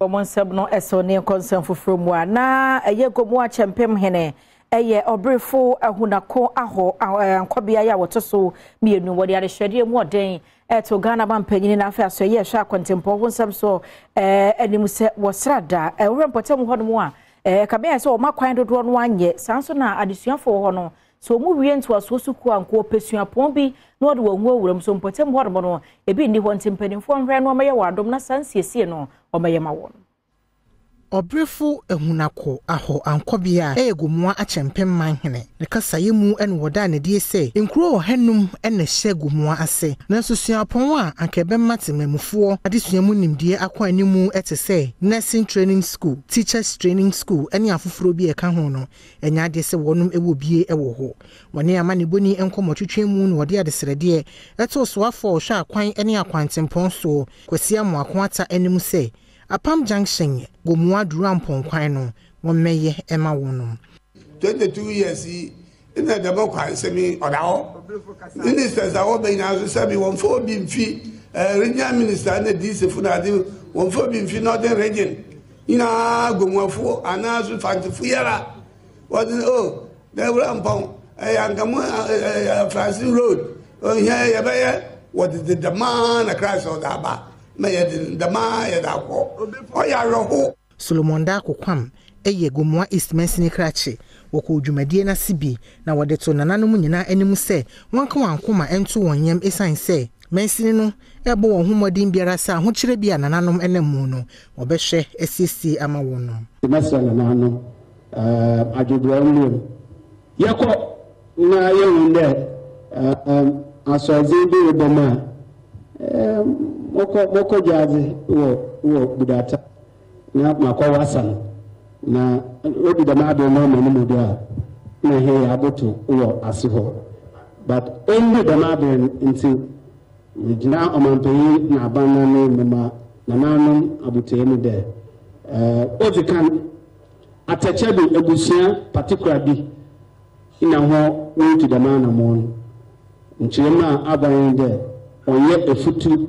Wɔn nsɛm no so ne nkɔ nsɛm foforɔ mu a, na ɛyɛ Gomoa Kyɛmpem hene ɛyɛ Ɔberefo Ahunako Ahɔ Ankɔbea yi a wɔto so mmienu wɔde adehwɛdeɛ mu ɔden ɛto Ghana mampanyini na afei asɔeɛ ɛhwɛ akwantempɔn ho nsɛm so anim sɛ wɔsra da ɛwɔ mpɔtam hɔnom a ɛkame ayɛ sɛ wɔn akwan dodoɔ no anyɛ saa nso na adesuafoɔ wɔ hɔ no sɛ wɔn wie ntoasoɔ sukuu a nka wɔpɛ suapɔn bi na wɔde wɔn ho awura mu so mpɔtam hɔnom no ebi nni hɔ nti mpanimfoɔ nhwɛ no wɔmɛyɛ wɔn adom na saa nsiesie no wɔmɛyɛ ma wɔn. Ɔberefo Ahunako Ahɔ Ankɔbea a ɛyɛ Gomoa Akyɛmpem manhene. Ne kasaeɛ mu na wɔdaa no adie sɛ nkuro ɔhanum na ɛhyɛ Gomoa ase, nanso suapɔn a anka ɛbɛma temanmufoɔ adesua mu nimdeɛ akɔ anim te sɛ Nursing Training School, Teachers Training School ne afoforɔ bi a ɛka ho no, ɛnyɛ adeɛ sɛ wɔnom wɔ bie wɔ hɔ. Wɔne amanebɔni nkɔmmɔtwetwe mu na wɔde adesrɛdeɛ too soafoɔ a ɔhwɛ akwan ne akwantempɔn soɔ, Kwasi Amoako Atta anim sɛ Apam Junction, Gomoa Duru kwan no, wɔmmɛyɛ ma wɔnom. 22 years yi na dɛm kwan sɛm yi ɔda hɔ. Ministers a wɔba nyinaa nso sɛbi wɔmfa obi mfi regional minister ne DC fo na ade wɔmfa obi mfi northern region nyinaa Gomoafo anaa so Fantefo yɛra wɔde o na ewura mpɔn ɛyɛ ankamu Francine road ohia yɛbɛyɛ wɔde dedamaa na Christ ɔde aba ma yɛde damaa yɛde akɔ ɔyɛ awerɛho. Solomon Darko Kwam yɛ Gomoa East mansini krakye. Wɔkɔɔ dwumadie no ase bi na wɔde to nananom nyinaa anim sɛ wɔnka wɔn akoma nto wɔn yam ɛsiane sɛ mansini no ɛrebɔ wɔn ho mmɔden biara sɛ ahokyerɛ bi a nananom nam mu no wɔbɛhwɛ asiesie ama wɔn no. Mɛsrɛ nananom adwobrɛ mmerɛ yɛkɔ na yɛhu dɛ asɔdze bi rebɔ mu a mɔkɔ gyaadze wɔ Budata na makɔ wasa no na obi dɛm ade no ama no mu do a na he yɛ aboto wɔ ase hɔ but ɛndu dɛm abere no nti megyina ɔmampanyin na aban no ne mema nananom abotee mu dɛ odzi kan atɛkyɛ do abusua particular bi na hɔ wɔretu dɛm anammɔn no nkyerɛmu a aban yi dɛ ɔnyɛ efutu.